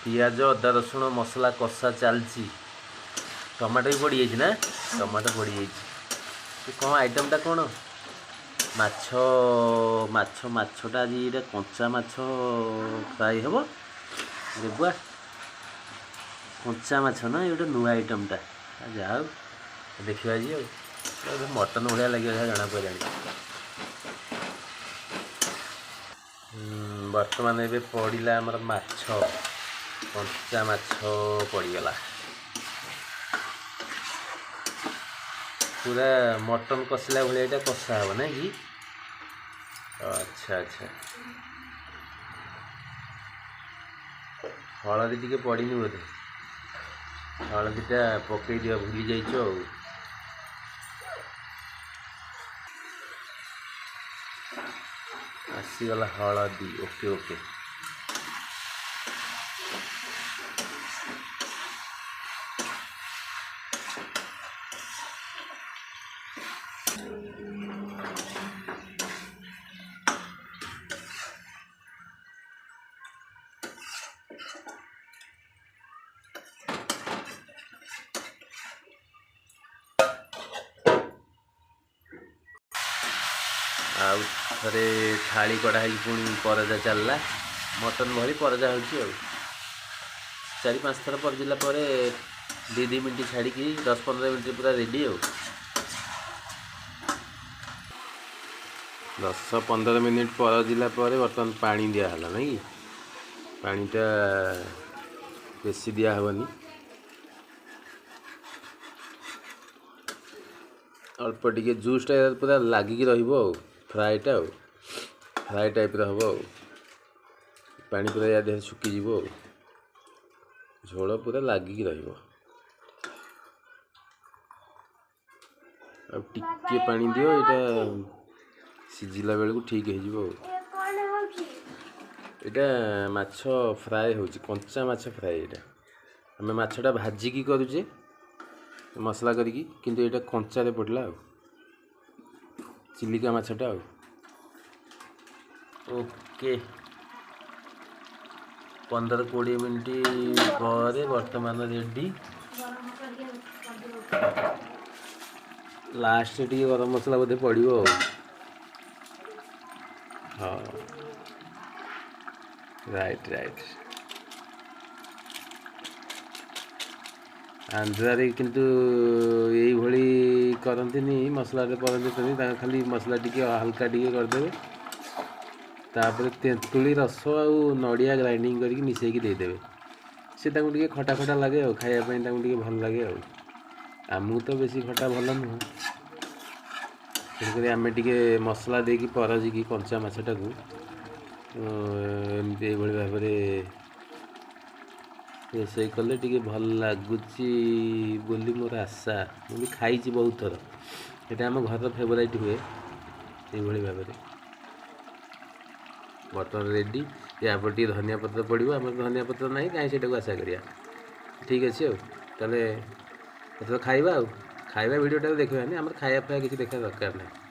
ପିଆଜ ଅଦା ରସୁଣ ମସଲା କଷା ଚାଲିଛି। ଟମାଟୋ ବି ପଡ଼ିଯାଇଛି ନା? ଟମାଟୋ ପଡ଼ିଯାଇଛି। କ'ଣ ଆଇଟମ୍ଟା କ'ଣ? ମାଛ ମାଛ ମାଛଟା ଆଜି ଏଇଟା କଞ୍ଚା ମାଛ ଫ୍ରାଏ ହେବ। ରେବୁଆ କଞ୍ଚା ମାଛ ନା, ଏ ଗୋଟେ ନୂଆ ଆଇଟମ୍ଟା। ଯାହା ହଉ ଦେଖିବା ଆଜି। ଆଉ ମଟନ୍ ଭଳିଆ ଲାଗିବ ଯାହା ଜଣା ପଡ଼ିଲାଣି। ବର୍ତ୍ତମାନ ଏବେ ପଡ଼ିଲା ଆମର ମାଛ, କଞ୍ଚା ମାଛ ପଡ଼ିଗଲା। ପୁରା ମଟନ୍ କଷିଲା ଭଳିଆ ଏଇଟା କଷା ହେବ ନାଇଁ କି? ଆଚ୍ଛା ଆଚ୍ଛା, ହଳଦୀ ଟିକେ ପଡ଼ିନି ବୋଧେ, ହଳଦୀଟା ପକେଇ ଦିଅ, ଭୁଲି ଯାଇଛୁ। ଆଉ ଆସିଗଲା ହଳଦୀ। Okay okay. ଆଉ ଥରେ ଥାଳି କଢ଼ା ହେଇକି ପୁଣି ପରଜା ଚାଲିଲା। ମଟନ୍ ଭଳି ପରଜା ହେଉଛି। ଆଉ 4-5 ଥର ପରଜିଲା ପରେ 2-2 ମିନିଟ୍ ଛାଡ଼ିକି 10-15 ମିନିଟ୍ ପୁରା ରେଡ଼ି। ଆଉ 10-15 ମିନିଟ୍ ପରଜିଲା ପରେ ବର୍ତ୍ତମାନ ପାଣି ଦିଆହେଲା ନାଇଁ କି? ପାଣିଟା ବେଶୀ ଦିଆହେବନି, ଅଳ୍ପ ଟିକେ। ଜୁସ୍ଟା ପୁରା ଲାଗିକି ରହିବ ଆଉ ଫ୍ରାଏଟା, ଆଉ ଫ୍ରାଏ ଟାଇପ୍ର ହେବ। ଆଉ ପାଣି ପୁରା ୟା ଦେହରେ ଶୁଖିଯିବ ଆଉ ଝୋଳ ପୁରା ଲାଗିକି ରହିବ। ଆଉ ଟିକେ ପାଣି ଦିଅ, ଏଇଟା ସିଝିଲା ବେଳକୁ ଠିକ୍ ହେଇଯିବ। ଆଉ ଏଇଟା ମାଛ ଫ୍ରାଏ ହେଉଛି, କଞ୍ଚା ମାଛ ଫ୍ରାଏ। ଏଇଟା ଆମେ ମାଛଟା ଭାଜିକି କରୁଛେ ମସଲା କରିକି, କିନ୍ତୁ ଏଇଟା କଞ୍ଚାରେ ପଡ଼ିଲା ଆଉ ଚିଲିକା ମାଛଟା। ଆଉ ଓକେ, 15-20 ମିନିଟ୍ ପରେ ବର୍ତ୍ତମାନ ରେଡ଼ି। ଲାଷ୍ଟରେ ଟିକେ ଗରମ ମସଲା ବୋଧେ ପଡ଼ିବ। ଆଉ ହଁ, ରାଇଟ୍ ରାଇଟ୍। ଆନ୍ଧ୍ରାରେ କିନ୍ତୁ ଏଇଭଳି କରନ୍ତିନି, ମସଲାରେ କରନ୍ତିନି। ତାଙ୍କ ଖାଲି ମସଲା ଟିକେ ହାଲକା ଟିକେ କରିଦେବେ, ତାପରେ ତେନ୍ତୁଳି ରସ ଆଉ ନଡ଼ିଆ ଗ୍ରାଇଣ୍ଡିଙ୍ଗ କରିକି ମିଶାଇକି ଦେଇଦେବେ। ସେ ତାଙ୍କୁ ଟିକେ ଖଟା ଖଟା ଲାଗେ ଆଉ ଖାଇବା ପାଇଁ ତାଙ୍କୁ ଟିକେ ଭଲ ଲାଗେ। ଆଉ ଆମକୁ ତ ବେଶୀ ଖଟା ଭଲ ନୁହଁ, ତେଣୁକରି ଆମେ ଟିକେ ମସଲା ଦେଇକି ପରଜିକି କଞ୍ଚା ମାଛଟାକୁ ଏମିତି ଏଇଭଳି ଭାବରେ ରୋଷେଇ କଲେ ଟିକେ ଭଲ ଲାଗୁଛି ବୋଲି ମୋର ଆଶା। ମୁଁ ବି ଖାଇଛି ବହୁତ ଥର, ଏଇଟା ଆମ ଘରର ଫେଭରାଇଟ୍ ହୁଏ ଏଇଭଳି ଭାବରେ। ବର୍ତ୍ତମାନ ରେଡ଼ି। ୟା ପରେ ଟିକେ ଧନିଆ ପତ୍ର ପଡ଼ିବ। ଆମର ଧନିଆ ପତ୍ର ନାହିଁ, କାହିଁ ସେଇଟାକୁ ଆଶା କରିବା। ଠିକ୍ ଅଛି, ଆଉ ତାହେଲେ ଏଥର ଖାଇବା। ଆଉ ଖାଇବା ଭିଡ଼ିଓଟାକୁ ଦେଖିବାନି, ଆମର ଖାଇବା ଫାଇବା କିଛି ଦେଖିବା ଦରକାର ନାହିଁ।